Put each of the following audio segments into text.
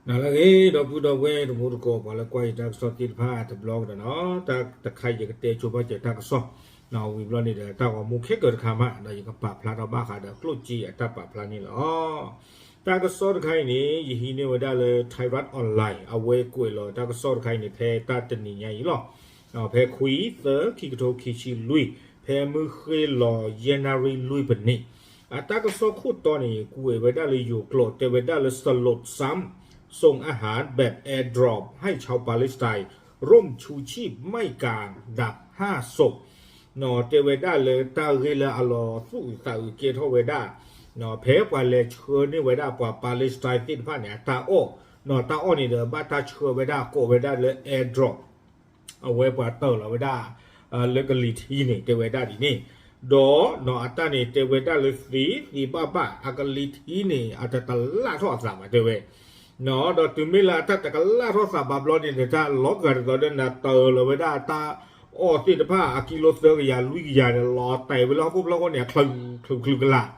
နၤလၢအဂ့ၤ ဒီပုၢ်ဒီဝဲၢ်တံၤသကိး ပှၤလၢကွၢ်ယတၢ်ကစီၣ်သ့ၣ်တဖၣ်တဘျီကဒီးနီၤ, တၢ်တခါအံၤယကတဲဆိပာ်စၢၤတၢ်ကစီၣ်, ဝံၤဘျီန့ၣ်ဒီး တၢ်ဂီၤမူခဲကၢၤတခါမး ဒီးယကပာ်ဖျါထီၣ်ဘၣ်ဃးဒီးကျိၣ်စ့အတၢ်ပာ်ဖျါန့ၣ်လီၤ. တၢ်ကစီၣ်တခါအံၤန့ၣ် ယဟံးန့ၢ်ဝဲဒၣ်လၢ Thairath Online အဝဲကွဲးလီၤတၢ်ကစီၣ်တခါအံၤန့ၣ် ဖဲတၢ်တနံၤညါအံၤလီၤ. ဖဲခွံသၢ ခံကထိခံဆံလွံၢ် ဖဲမုၢ်ဃ့ၢ်လီၤယဲၢ်နၣ်ရံၣ်လွံၢ်ပနံး, အတၢ်ကစီၣ်ခိၣ်တီန့ၣ် ကွဲးဝဲဒၣ်လၢယိၤကျိာ် တဲဝဲဒၣ်လၢ สลดซ้ำ ส่งอาหารแบบ airdrop ให้ชาวปาเลสไตน์ ร่วมชูชีพไม่กาง ดับห้าศพ တဲဝဲဒၣ်လၢတၢ်ဂ့ၢ်လၢအလီၤသူၣ်အုးသးအုးကဲထီၣ်ဝဲဒၣ် ဖဲပှၤလဲၤဆှၢန့ၢ်ဝဲဒၣ်ပှၤ Palestine သ့ၣ်တဖၣ်န့ၣ် အတၢ်အီၣ်, တၢ်အီၣ်န့ၣ်ဒီး ဘၣ်တၢ်ဆှၢဝဲဒၣ်ကိးဝဲဒၣ်လၢ airdrop အဝဲပှၤတၢၢ်လီၤဝဲဒၣ် လၢကလံၤထံန့ၣ် တဲဝဲဒၣ်ဒ်န့ၣ်, ဒီးအတၢ်န့ၣ်တဲဝဲဒၣ်လၢသ့သ့ဘၣ်ဘၣ် အကလံၤထံန့ၣ် အတတလၣ်ထီၣ်အသးဘၣ်တဲဝဲ ဒီးတုၤမ့ၢ်လၢအတၢ်တကလၣ်ထီၣ်သးဘၣ်ဘျီန့ၣ်ဒီး တၢ်လီၤဂာ်တသီဒီးနၤတၢၢ်လီၤဝဲဒၣ်တၢ်အီၣ်သ့ၣ်တဖၣ် အကံလိသၢကယၤလွံၢ်ကယၤန့ၣ် လီၤတဲာ်ဝဲလၢဟီၣ်ခိၣ်ဖျၢၣ်ဃိန့ၣ် အချုးချုးကလာ်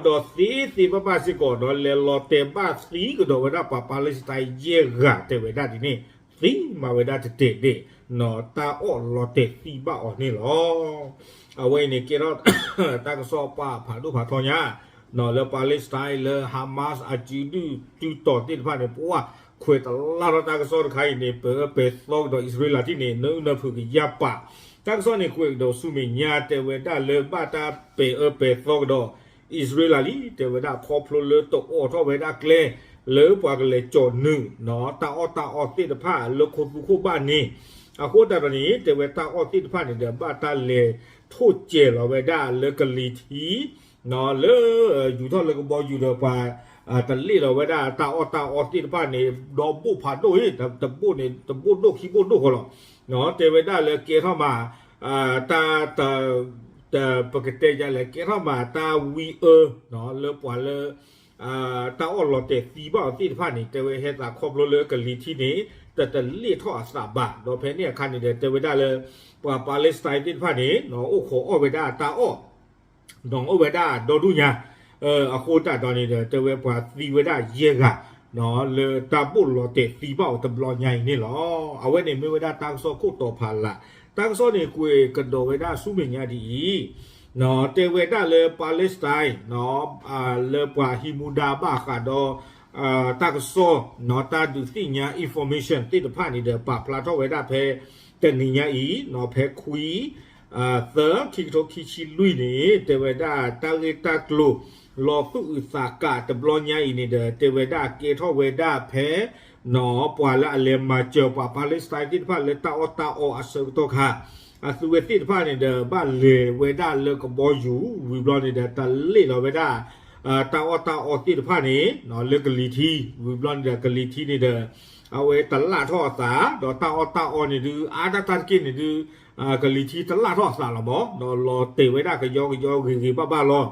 ဒီးသ့သ့ဘၣ်ဘၣ်စ့ၢ်ကီးဒီး လဲၤလီၤတဲာ်ဘၣ်သံကဒီးဝဲဒၣ်ပှၤ Palestine ယဲၢ်ဂၤတဲဝဲဒၣ်ဒ်န့ၣ်, သံမၤဝဲဒၣ်တတဲာ်ဒဲး, တၢ်အီၣ်လီၤတဲာ်သံဘၣ်အီၤန့ၣ်လီၤ. အဝဲအံၤန့ၣ်ကဲထီၣ် တၢ်ကစီၣ်ပာ်ဖးဒိၣ်ဖးထီညါ လၢ Palestine လၢ Hamas အစုဒုၣ်စုတီၤသ့ၣ်တဖၣ်န့ၣ် ပှၤခွဲးတလၢ်ထီၣ်တၢ်ကစီၣ်တခါအံၤန့ၣ် ပဲာ်အၢပဲာ်သီကဒီးအံၣ်စရ့လးထံၣ်န့ၣ် နၢအုၣ်နၢဖုးကယၢ်ပာ်, တၢ်ကစီၣ်န့ၣ်ကွဲးကဒီးဆူမဲာ်ညါ တဲဝဲဒၣ်လၢဘၣ်တၢ်ပဲာ်အၢပဲာ်သီကဒီး အံၣ်စရ့လးလံ တဲဝဲဒၣ်ခီဖျိလၢတအိးထီၣ်ဝဲဒၣ်ကျဲ လၢပှၤကလဲၤကၠီၣ်နုာ် တၢ်အီၣ်တၢ်အီသ့ၣ်တဖၣ်လၢခိသူခိၣ်ဘၣ်န့ၣ်, အဃိသတးဒီးန့ၣ် တဲဝဲတၢ်အီၣ်သ့ၣ်တဖၣ်န့ၣ်ဒီး ဘၣ်တၢ်လဲၤထိၣ်စဲၤလီၤဝဲဒၣ်လၢကလံၤထံ လၢ ယူၤထီၣ်လၢကဘီယူၤဒီးပှၤ တလ့ၣ်လီၤဝဲဒၣ်တၢ်အီၣ်တၢ်အီသ့ၣ်တဖၣ်န့ၣ် ဒီဘိၣ်ဖးဒိၣ်အံၤ တဘိၣ်န့ၣ် တဘိၣ်ဒိၣ်ခံဘိၣ်ဒိၣ်ဃီလီၤ. တဲဝဲဒၣ်လၢကဲထီၣ်မး တၢ် ပကတဲယလဲၣ်ကဲထီၣ်မးတၢ်ဝံအၢ လၢပှၤလၢ တၢ်အီၣ်လီၤတဲာ်သံဘၣ်အီၤသ့ၣ်တဖၣ်န့ၣ် တဲဝဲဟဲသးခီဖျိလၢကလံၤထံန့ၣ် တတလ့ၣ်ထီၣ်အသးဘၣ် ဒီးဖဲန့ၣ်အခါန့ၣ်ဒီး တဲဝဲဒၣ်လၢ ပှၤ Palestine သ့ၣ်တဖၣ်န့ၣ် အိၣ်ခိးအီၣ်ဝဲဒၣ်တၢ်အီၣ် ဒီးအိၣ်ဝဲဒၣ်ဒီဒူၣ်ညါ အဃိသတးဒီးန့ၣ်ဒီး တဲဝဲပှၤသံဝဲဒၣ်ယဲၢ်ဂၤ လၢတၢ်ဘိၣ်လီၤတဲာ်သံဘၣ်အီၤတဘျီညါအံၤန့ၣ်လီၤ. အဝဲန့ၣ်မ့ၢ်ဝဲဒၣ်တၢ်ကစီၣ်ခိၣ်တီဖးလး, တၢ်ကစီၣ်န့ၣ်ကွဲးကဒီးဝဲဒၣ်ဆူမဲာ်ညါဒ်အံၤ, တဲဝဲဒၣ်လၢ Palestine လၢပှၤဟံးမူဒါဘၣ်ဃးဒီး တၢ်ကစီၣ် တၢ်ဒုးသ့ၣ်ညါ information သ့ၣ်တဖၣ်န့ၣ်ဒီး ပာ်ဖျါထီၣ်ဝဲဒၣ်ဖဲ တနံၤညါအံၤ ဖဲခွံ သၢ ခံကထိခံဆံလွံၢ်န့ၣ် တဲဝဲဒၣ်တၢ်ဂ့ၢ်တၢ်ကျိၤ လီၤသူၣ်အုးသးကးတဘျီညါအံၤန့ၣ်ဒီး တဲဝဲဒၣ်ကဲထီၣ်ဝဲဒၣ်ဖဲ ပှၤလၢအလဲၤမၤစၢၤပှၤ Palestine သ့ၣ်တဖၣ်လၢတၢ်အီၣ်တၢ်အီအဆၢကတီၢ်ခါ အသုဝဲသ့ၣ်တဖၣ်န့ၣ်ဒီး ဘၣ်လဲၤဝဲဒၣ်လၢကဘီယူၤ ဝံၤဘျီန့ၣ်ဒီး တၢ်လ့ၣ်လီၤဝဲဒၣ် တၢ်အီၣ်တၢ်အီသ့ၣ်တဖၣ်န့ၣ် လၢကလံၤထံ ဝံၤဘျီန့ၣ်ဒီး ကလံၤထံန့ၣ်ဒီး အဝဲတလၢ်ထီၣ်အသး ဒီးတၢ်အီၣ်တၢ်အီန့ၣ်ဒုး အါတၢ်တၢ်တက့ၢ်န့ၣ်ဒုး ကလံၤထံတလၢ်ထီၣ်အသးလီၤမး ဒီးလီၤတဲာ်ဝဲဒၣ်ကယီကယီဂ့ၤဂ့ၤဘၣ်ဘၣ်လီၤ.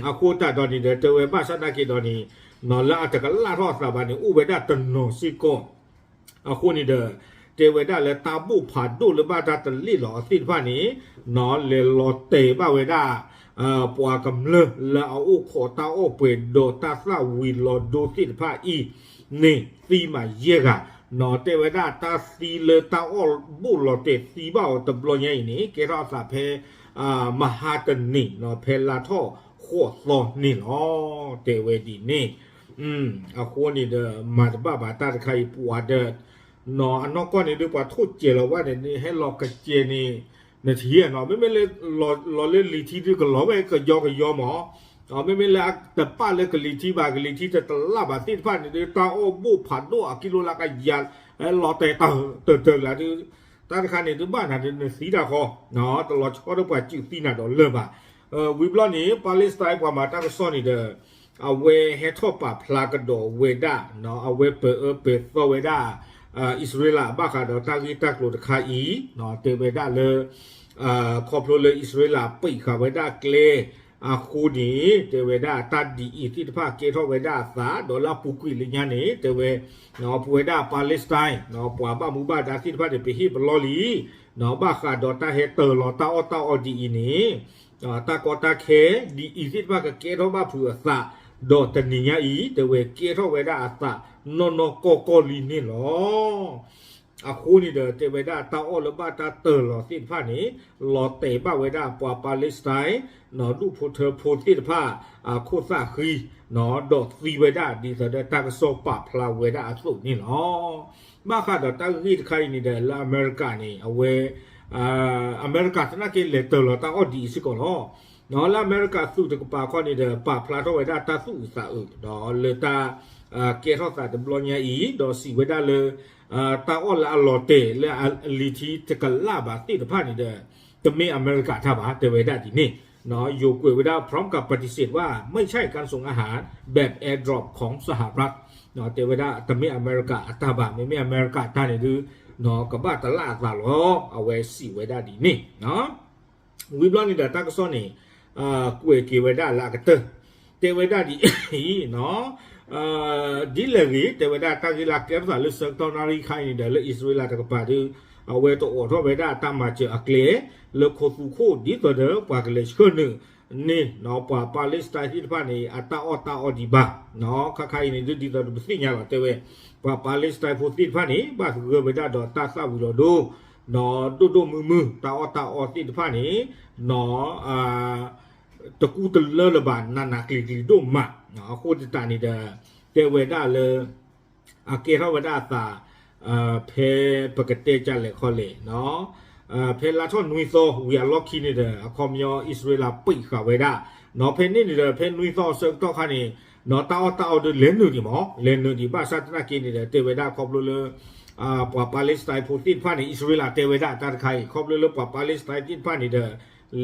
အဃိသတးဒီးန့ၣ်ဒီး တဲဝဲဘၣ်ဆၣ်နာ်က့ဒီးန့ၣ် လၢအတကလၢ်ထီၣ်အသးဘၣ်န့ၣ် အိၣ်ဝဲဒၣ်တနီၤစ့ၢ်ကီး အဃိန့ၣ်ဒီး တဲဝဲဒၣ်လၢတၢ်ဘိၣ်ဖးဒိၣ်လၢဘၣ်တၢ်တလ့ၣ်လီၤအီၤသ့ၣ်တဖၣ်န့ၣ် လဲၤလီၤတဲာ်ဘၣ်ဝဲဒၣ် ပှၤကမျၢၢ်လၢအအိၣ်ခိးတၢ်အီၣ်ပှဲၤဒီးတၢ်သၣ်ဝံၤလီၤဒိသ့ၣ်တဖၣ်အံၤန့ၣ် သံမးယဲၢ်ဂၤ တဲဝဲဒၣ်တၢ်သံလၢတၢ်အီၣ်ဘိၣ်လီၤတဲာ်သံဘၣ်အီၤတဘျီညါအံၤန့ၣ် ကဲထီၣ်အသးဖဲ မဟါတနံၤ ဖဲလါထီၣ်ဃိးသီန့ၣ်လီၤ. တဲဝဲဒ်န့ၣ် အဃိန့ၣ်ဒီး မၤတဘၣ်ဘၣ်တၢ်တခါအံၤပှၤဒီး အနီၢ်ကီၢ်န့ၣ်ဒုးပှၤထိၣ်စဲၤလီၤဝဲန့ၣ် ဟဲလီၤကစဲၤန့ၣ် နထံၣ်နီၤ မ့မ့ၢ်လၢ လီၤလၢလံၤထံဒုးကလီၤဝဲကယီကယီမး မ့မ့ၢ်လၢတပာ်လၢကလံၤထံဘၣ် ကလံၤထံတတလၢ်ဘၣ်သ့ၣ်တဖၣ်န့ၣ်ဒုး တၢ်အီၣ်ဘိၣ်ဖးဒိၣ်အကံလိလၢကယၤ လီၤတဲာ်တၢ်တၢၢ်တၢၢ်လၢဒုး တၢ်တခါန့ၣ်ဒုးဘၣ်နၤဒုးနသံတၢ်ဃီ တလီၤဆီဒီးပှၤစူၢ်သံနၤဒီးလၢၤဘၣ်. ဝံၤဘျီန့ၣ် Palestine ပှၤမၤတၢ်ကစီၣ်န့ၣ်ဒီး အဝဲဟဲထီၣ်ပာ်ဖျါကဒီးဝဲဒၣ် အဝဲပဲာ်အၢပဲာ်သီဝဲဒၣ် အံၣ်စရ့လးဘၣ်ဃးဒီးတၢ်ဂ့ၢ်တၢ်ကျိၤတခါအံၤ တဲဝဲဒၣ်လၢ ခီဖျိလၢအံၣ်စရ့လးပံာ်ဃာ်ဝဲဒၣ်ကျဲအဃိန့ၣ် တဲဝဲဒၣ်တၢ်ဒ်အံၤသ့ၣ်တဖၣ်ကဲထီၣ်ဝဲဒၣ်အသး ဒီးလၢအပူၤကွံာ်လၢညါန့ၣ် တဲဝဲ ပဝဲဒၣ် Palestine ပှၤဘၣ်မူဘၣ်ဒါသ့ၣ်တဖၣ်န့ၣ် ပဟ့ၣ်ပလီၢ်လံ ဘၣ်ဃးဒီးတၢ်ဟဲတၢၢ်လီၤတၢ်အီၣ်တၢ်အီဒ်အံၤန့ၣ် တၢ်ကီတၢ်ခဲဒ်အံၤသ့ၣ်တဖၣ်ကကဲထီၣ်ဘၣ်ဖုးအသး ဒီးတနံၤညါအံၤ တဲဝဲကဲထီၣ်ဝဲဒၣ်အသးနီၢ်နီၢ်ကီၢ်ကီၢ်လံန့ၣ်လီၤ. အဃိန့ၣ်ဒီး တဲဝဲဒၣ်တၢ်အီၣ်လၢဘၣ်တၢ်တၢၢ်လီၤသ့ၣ်တဖၣ်န့ၣ် လီၤတဲာ်ဘၣ်ဝဲဒၣ်ပှၤ Palestine ဒူၣ်ဖိထၢဖိသ့ၣ်တဖၣ် အခိၣ်သၣ်ဃံ ဒီးသံဝဲဒၣ်ဒ်သိးဒီးတၢ်ကစီၣ်ပာ်ဖျါဝဲဒၣ်အသိးန့ၣ်လီၤ. ဘၣ်ဃးဒီးတၢ်ဂ့ၢ်တခါအံၤန့ၣ်ဒီး လၢအမဲရကၤန့ၣ် အဝဲ အမဲရကၤသနာ်က့လဲၤတၢၢ်လီၤတၢ်အီၣ်ဒ်အံၤစ့ၢ်ကီးလီၤ. လၢအမဲရကၤသုးတကပၤခီန့ၣ်ဒီး ပာ်ဖျါထီၣ်ဝဲဒၣ်တၢ်သူၣ်အုးသးအုး ဒီးလၢတၢ် ကဲထီၣ်သးတဘျီညါအံၤ ဒီးစံးဝဲဒၣ်လၢ တၢ်အီၣ်လၢအလီၤတဲာ်လၢအလံၤထံတကလးဘၣ်သ့ၣ်တဖၣ်န့ၣ်ဒီး တမ့ၢ်အမဲရကၤတၢ်ဘၣ် တဲဝဲဒၣ်ဒ်န့ၣ် ယိၤကွဲးဝဲဒၣ် พร้อมกับปฏิเสธว่าไม่ใช่การส่งอาหารแบบ airdrop ของสหรัฐ တဲဝဲဒၣ်တမ့ၢ်အမဲရကၤအတၢ်ဘၣ် မ့မ့ၢ်အမဲရကၤအတၢ်န့ၣ်ဒုး ကဘၣ်တလၢအသးလီၤ အဝဲစံးဝဲဒၣ်ဒ်န့ၣ် ဝံၤဘျီန့ၣ်ဒီးတၢ်ကစီၣ်န့ၣ် ကွဲးက့ၤဝဲဒၣ်လၢအကတၢၢ် တဲဝဲဒၣ်ဒ်အံၤ ဒ်လဲၣ်ဂ့ၤ တဲဝဲဒၣ်တၢ်ဂ့ၢ်လၢကဲထီၣ်သးလၢဆၢကတီၢ်နၣ်ရံၣ်ခါအံၤန့ၣ်ဒီး လၢအံၣ်စရ့လးတကပၤဒုး အဝဲတအိးထီၣ်ဝဲဒၣ်တၢ်မၤစၢၤအကျဲ လၢခိသူခိၣ်ဒ်သိးဒီးပှၤကလဲၤဆှၢနုာ်န့ၢ် ပှၤ Palestine သ့ၣ်တဖၣ်န့ၣ် အတၢ်အီၣ်တၢ်အီဒံးဘၣ် ခါခါအံၤန့ၣ်ဒုးဒ်သိးဒီးပသ့ၣ်ညါလီၤ တဲဝဲ ပှၤ Palestine ဖိသ့ၣ်တဖၣ်န့ၣ် ဘၣ်သဂၢၢ်ဝဲဒၣ်ဒီးတၢ်သၣ်ဝံၤလီၤဒိ ဒီးဒိၣ်ဒိၣ်မုၢ်မုၢ် တၢ်အီၣ်တၢ်အီသ့ၣ်တဖၣ်န့ၣ် တကူတလၢလၢၤဘၣ် နးနးကျံၤကျံၤဒိၣ်မး အဃိသတးန့ၣ်ဒီး တဲဝဲဒၣ်လၢ အကဲထီၣ်ဝဲဒၣ်အသး ဖဲပကတဲကလဲာ်ခီလဲၣ် ဖဲလါထီၣ်နွံသီဝံၤအလီၢ်ခံန့ၣ်ဒီး အခီပညီအံၣ်စရ့လးပံးဃာ်ဝဲဒၣ် ဖဲန့ၣ်န့ၣ်ဒီး ဖဲနွံသီအဆၢကတီၢ်ခါန့ၣ် တၢ်အီၣ်တၢ်အီဒုးလဲၤနုာ်ဒံးမး လဲၤနုာ်ဒံးဘၣ်ဆၣ်သနာ်က့န့ၣ်ဒီး တဲဝဲဒၣ်ခီဖျိလၢ ပှၤ Palestine ဖိသ့ၣ်တဖၣ်န့ၣ် အံၣ်စရ့လးတဲဝဲဒၣ်တၢ်တခါအံၤ ခီဖျိလၢပှၤ Palestine သ့ၣ်တဖၣ်န့ၣ်ဒီး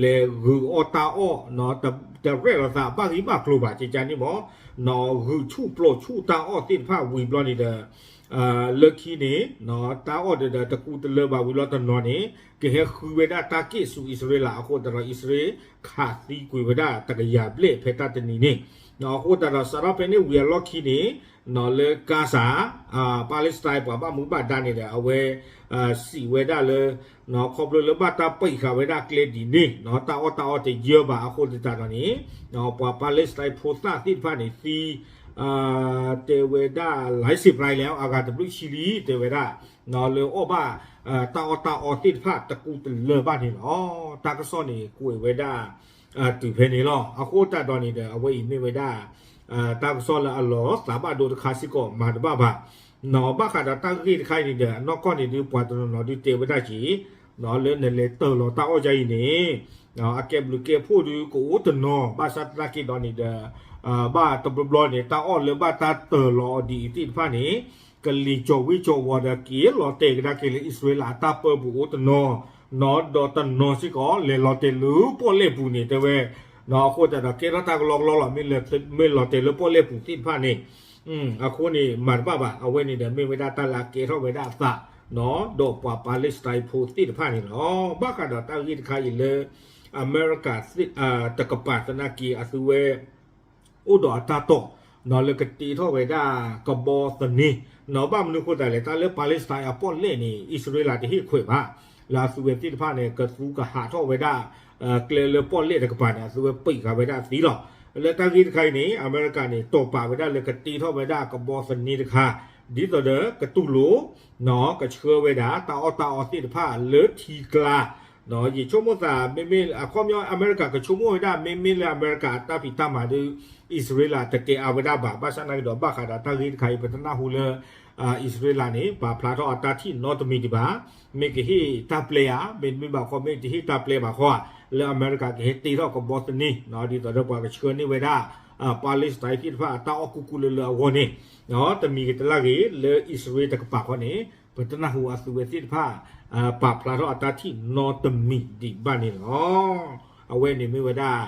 လဲၤဂုာ်အီၣ်တၢ်အီၣ် တရဲၣ်လီၤသးဘၣ်ဂံၢ်ဘၣ်ကျိၤဘၣ် ကကန့ၣ်မး ဂုာ်ဆူၣ်ပျီဆူၣ်တၢ်အီၣ်သ့ၣ်တဖၣ်ဝံၤဘျီန့ၣ်ဒီး လၢခံန့ၣ် တၢ်အီၣ်ဒီးတကူတလၢဘၣ်ဝံၤလီၤတနီၤန့ၣ် ကဟဲဃုဝဲဒၣ်တၢ်က့ၣ်ဆူအံၣ်စရ့လးအဃိသတးဒီး အံၣ်စရ့လးခးသံကွံာ်ဝဲဒၣ်တကယၤဘျဲၣ်ဖဲတၢ်တနံၤန့ၣ် အဃိသတးဒီးစးထီၣ်ဖဲန့ၣ်ဝံၤအလီၢ်ခံန့ၣ် လၢ Gaza Palestine ပှၤဘၣ်မူဘၣ်ဒါန့ၣ်ဒီး အဝဲ စံးဝဲဒၣ်လၢ ခီဖျိလၢဘၣ်တၢ်ပံးဃာ်ဝဲဒၣ်ကျဲဒ်န့ၣ် တၢ်အီၣ်တၢ်အီတယၢဘၣ်အဃိသတးဒီးန့ၣ် ပှၤ Palestine ဖိသၣ်သ့ၣ်တဖၣ်န့ၣ်သံ တဲဝဲဒၣ် လၢစံးပြလဲၣ် အဂၤတဘျုးဆံလံ တဲဝဲဒၣ် လၢအီၣ်ဘၣ် တၢ်အီၣ်တၢ်အီသ့ၣ်တဖၣ်တကူတလၢဘၣ်န့ၣ်လီၤ. တၢ်ကစီၣ်န့ၣ်ကွဲးဝဲဒၣ် တုၤဖဲန့ၣ်လီၤ. အဃိသတးဒီးန့ၣ်ဒီး အဝဲအံၤမ့ၢ်ဝဲဒၣ် တၢ်ကစီၣ်လၢအလီၤသးဘၣ်ဒိတခါစ့ၢ်ကီးမၤတဘၣ်ဘၣ် ဘၣ်ဃးဒီးတၢ်ဂ့ၢ်တခါအံၤန့ၣ်ဒီး အနီၢ်ကီၢ်န့ၣ်ဒုး ပှၤတနီၤနီၤဒုးတဲဝဲဒၣ်က့ၤ လၢနလဲၤတၢၢ်လီၤတၢ်အီၣ်ယါအံၤန့ၣ် အကဲဘျုးကဲဖှိၣ်ဒုးကအိၣ်တနီၤ ဘၣ်ဆၣ်သနာ်က့ဒီးန့ၣ်ဒီး ဘၣ်တဘျီဘျီန့ၣ် တၢ်အီၣ်လၢဘၣ်တၢ်တၢၢ်လီၤအီၤဒ်အံၤသ့ၣ်တဖၣ်န့ၣ် ကလံၤကၠီၣ်ဝ့ကၠီၣ်ဝီၤဒီးက့ၤလီၤတဲာ်ကဒါက့ၤလၢအံၣ်စရ့လးအတၢ်ပၢပူၤအိၣ်တနီၤ ဒီးတနီၤစ့ၢ်ကီးလဲၤလီၤတဲာ်လၢပီၣ်လဲၣ်ပူၤန့ၣ်တဲဝဲ အဃိသတးဒီးကဲထီၣ်တၢ်ကလီကလီလီၤ မ့ၢ်လီၤတဲာ်လၢပီၣ်လဲၣ်ပူၤသ့ၣ်တဖၣ်န့ၣ် အဃိန့ၣ်မၤတဘၣ်ဘၣ် အဝဲန့ၣ်ဒီးမ့ၢ်ဝဲဒၣ်တၢ်လၢအကဲထီၣ်ဝဲဒၣ်အသး ဒီးပှၤ Palestine ဖိသ့ၣ်တဖၣ်န့ၣ်လီၤ. ဘၣ်ဃးဒီးတၢ်ဂ့ၢ်တခါအံၤလၢ အမဲရကၤ တကပၤသနာ်က့အသုဝဲ အိၣ်ဒီးအတၢ်တိာ် လၢကတ့ထီၣ်ဝဲဒၣ်ကဘီသန့ ဘၣ်မနုၤအဃိသတးလဲၣ် တၢ်လၢ Palestine အပီၣ်လဲၣ်န့ၣ် အံၣ်စရ့လးတဟ့ၣ်ခွဲးဘၣ် လၢအသုဝဲသ့ၣ်တဖၣ်န့ၣ် ကသူကဟးထီၣ်ဝဲဒၣ် ကျဲလၢပီၣ်လဲၣ်တကပၤန့ၣ် အသုဝဲပံးဃာ်ဝဲဒၣ်သံလီၤ. လၢတၢ်ဂ့ၢ်တခါအံၤန့ၣ် အမဲရကၤန့ၣ် တိာ်ပာ်ဝဲဒၣ်လၢကတ့ထီၣ်ဝဲဒၣ်ကဘီသန့တခါ ဒ်သိးဒီးကတူၢ်လိာ် ကဆှၢဝဲဒၣ် တၢ်အီၣ်တၢ်အီသ့ၣ်တဖၣ်လၢထံကျါ ယဆိကမိၣ်သး မ့မ့ၢ်အခီပညီအမဲရကၤကဆိကမိၣ်ဝဲဒၣ် မ့မ့ၢ်လၢအမဲရကၤအတၢ်ဖံးတၢ်မၤဒီး အံၣ်စရ့လးတကဲအါဝဲဒၣ်ဘၣ် ဘၣ်ဆၣ်သနာ်က့ဒီး ဘၣ်ဃးဒီးတၢ်ဂ့ၢ်တခါအံၤ ပတနၢ်ဟူလၢ အံၣ်စရ့လးန့ၣ် ပာ်ဖျါထီၣ်အတၢ်ထံၣ်နီတမံၤဒံးဘၣ် မ့ၢ်ကဟ့ၣ်တၢ်ပျဲဧါ မ့တမ့ၢ်ဘၣ်ခီ မ့ၢ်တဟ့ၣ်တၢ်ပျဲဘၣ်ခီဧါ လၢအမဲရကၤကဟဲတ့ထီၣ်ကဘီသန့ ဒ်သိးဒီးပှၤကဆှၢန့ၢ်ဝဲဒၣ် Palestine သ့ၣ်တဖၣ်အတၢ်အီၣ်ကူကူလၢလၢအဂီၢ်န့ၣ် တမံၤကတလၢ်ဂ့ၤ လၢအံၣ်စရ့လးတကပၤဃီန့ၣ် ပတနၢ်ဟူအသုဝဲသ့ၣ်တဖၣ် ပာ်ဖျါထီၣ်အတၢ်ထံၣ်နီတမံၤဒံးဘၣ်န့ၣ်လီၤ. အဝဲန့ၣ်မ့ၢ်ဝဲဒၣ်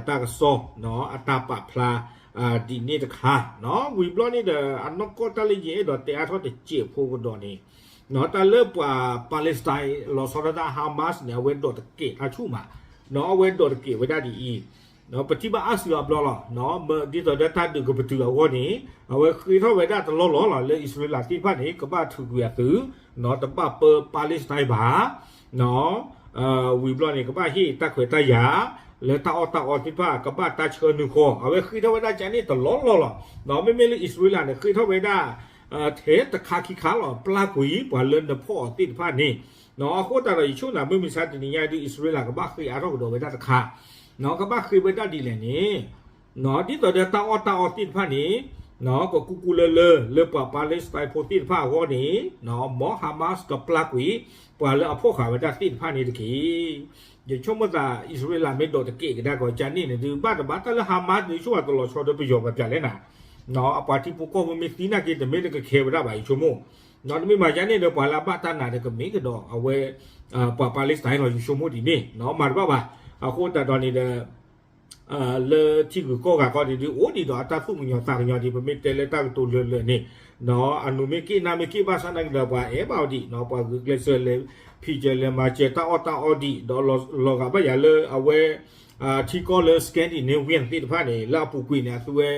တၢ်ကစီၣ် အတၢ်ပာ်ဖျါ ဒ်န့ၣ်တခါ ဝံၤဘျီန့ၣ်ဒီး အနီၢ်ကီၢ်တၢ်လၢယအဲၣ်ဒိးတဲအါထီၣ်တစဲးဖိကဒီးန့ၣ် တၢ်လၢပှၤ Palestine လီၤဆီဒၣ်တၢ် Hamas န့ၣ် အဝဲဒိးတကဲးတၢ်ဆူၣ်မး အဝဲဒိးတကဲးဝဲဒၣ်ဒ်အံၤ ပထံၣ်ဘၣ်အါစုအါဘျီလီၤ ဒ်သိးဒီးတၢ်ဒုးကပတုာ်အဂီၢ်န့ၣ် အဝဲဃ့ထီၣ်ဝဲဒၣ်တလီၢ်လီၢ်လီၤ လၢအံၣ်စရ့လးသ့ၣ်တဖၣ်န့ၣ် ကဘၣ်ထုးကွံာ်အသုး တဘၣ်ပၢ Palestine ဘၣ် ဝံၤဘျီန့ၣ် ကဘၣ်ဟ့ၣ်တၢ်ခွဲးတၢ်ယာ် လၢတၢ်အီၣ်တၢ်အီသ့ၣ်တဖၣ် ကဘၣ်တၢ်ဆှၢနုာ်ဃီ အဝဲဃ့ထီၣ်ဝဲဒၣ်ကန့ၣ်တလီၢ်လီၢ်လီၤ. မ့မ့ၢ်လၢအံၣ်စရ့လးန့ၣ် ဃ့ထီၣ်ဝဲဒၣ် ထဲတခါခံခါလီၤ ပျၢ်ကွံာ်ပှၤလၢနဖီၣ်အီၤသ့ၣ်တဖၣ်န့ၣ်, အဃိသတးဒီးယဆိကမိၣ်မုၢ်မဆါတနံၤညါဒုး အံၣ်စရ့လးကဘၣ်ဃ့အါထီၣ်ကဒီးဝဲဒၣ်တခါ, ကဘၣ်ဃ့ဝဲဒၣ်ဒ်လဲၣ်န့ၣ် ဒ်သိးဒီးတၢ်အီၣ်တၢ်အီသ့ၣ်တဖၣ်န့ၣ် ကကူကူလၢလၢ လၢပှၤ Palestine ဖိသ့ၣ်တဖၣ်အဂီၢ်န့ၣ်, မ် Hamas ကပျၢ်ကွံာ် ပှၤလၢအဖီၣ်ဃာ်ဝဲဒၣ်သ့ၣ်တဖၣ်န့ၣ်တက့ၢ်. ယဆိကမိၣ်သး အံၣ်စရ့လးမ့ၢ်ဒိးတကဲးကဒါကီးကန့ၣ်န့ၣ်ဒုး ဘၣ်တဘၣ်တၢ်လၢ Hamas န့ၣ် ဆိၣ်ဝဲတလီၤဆီဒီးပယီၤပပျဲလဲၣ်နၤ, အပှၤထံဖိကီၢ်ဖိမ့ၢ်သံနာ်က့ တမ့ၢ်တကခဲဝဲဒၣ်ဘၣ် ယဆိကမိၣ်, တမ့ၢ်မၤကန့ၣ်ဒီး ပှၤလၢအဘၣ်တၢ်နာ်ဒီးကမ့ၢ်ကဒီးအဝဲ ပှၤ Palestine လီၤ ယဆိကမိၣ်ဒ်န့ၣ်, မၤတဘၣ်ဘၣ်. အဃိသတးဒီးန့ၣ်ဒီး လၢထံဂုၤကီၢ်ဂၤခီန့ၣ်ဒုး အိၣ်ဒံးဒီးအတၢ်သူၣ်ကညီၤသးကညီၤဒံး ပမ့ၢ်တဲလၢတၢ်ကတိၤလၢာ်လၢာ်န့ၣ်, အနူၤမ့ၢ်က့ၣ်နၢ်မ့ၢ်က့ၣ်ဘၣ်ဆၣ်နာ်က့ဒီး ပှၤအဲၣ်ဘၣ်အီၤဒံး ပှၤဂုာ်ကျဲးစၢးလဲၤဖံးစၢၤလဲၤမၤစၢၤတၢ်အီၣ်တၢ်အီဒံး ဒီးလီၤဂာ်ဘၣ်ယၤလၢအဝဲ ထံကီၢ်လၢ Scandinavian သ့ၣ်တဖၣ်န့ၣ် လၢအပူၤကွံာ်န့ၣ် အသုဝဲ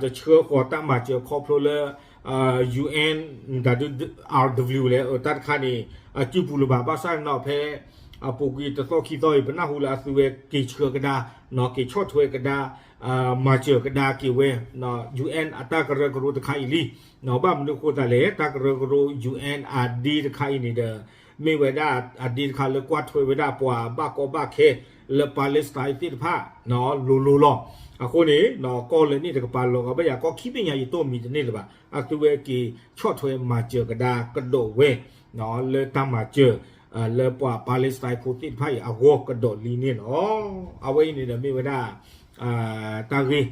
တဆှၢဃီၤတၢ်မၤစၢၤခီဖျိလၢ UN တၢ်ဒုး RW လဲၣ် တၢ်တခါန့ၣ် အစုပူၤလၢၤဘၣ် ဘၣ်ဆၣ်န့ၣ်ဖဲ အပူၤကွံာ်တသီခံသီအံၤ ပနၢ်ဟူလၢအသုဝဲက့ၤဆှၢကဒါ, က့ၤဆီၣ်ထွဲကဒါ, မၤစၢၤကဒါက့ၤဝဲ UN အတၢ်ကရၢကရိတခါအံၤလံ. ဘၣ်မနုၤအဃိသတးလဲၣ် တၢ်ကရၢကရိ UN အဒ့တခါအံၤန့ၣ်ဒီး မ့ၢ်ဝဲဒၣ်အဒ့တခါလၢကွၢ်ထွဲဝဲဒၣ်ပှၤဘၣ်ကီဘၣ်ခဲလၢ Palestine သ့ၣ်တဖၣ် လိၤလိၤလီၤ. အဃိန့ၣ် ကီၢ်လၢန့ၣ်တကပၤလီၤဂာ်ဘၣ်ယၤ ကီၢ်ခံဘ့ၣ်ညါယတိၢ်မံၤတန့ၢ်လၢၤဘၣ် အသုဝဲက့ၤဆီၣ်ထွဲမၤစၢၤကဒါကဒီးဝဲ လၢတၢ်မၤစၢၤ လၢပှၤ Palestine ဖိသ့ၣ်တဖၣ်အံၤအဂီၢ်ကဒီးလံန့ၣ်လီၤ. အဝဲအံၤန့ၣ်ဒီးမ့ၢ်ဝဲဒၣ် တၢ်ဂ့ၢ်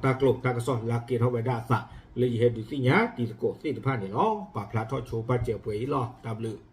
တၢ်ကျိၤတၢ်ကစီၣ်လၢကဲထီၣ်ဝဲဒၣ်အသး လၢယဟဲဒုးသ့ၣ်ညါတံၤသကိးသ့ၣ်တဖၣ်န့ၣ်လီၤ. ပာ်ဖျါထီၣ်ဆိပာ်စၢၤပှဲၤအံၤလီၤ. တၢ်ဘျုး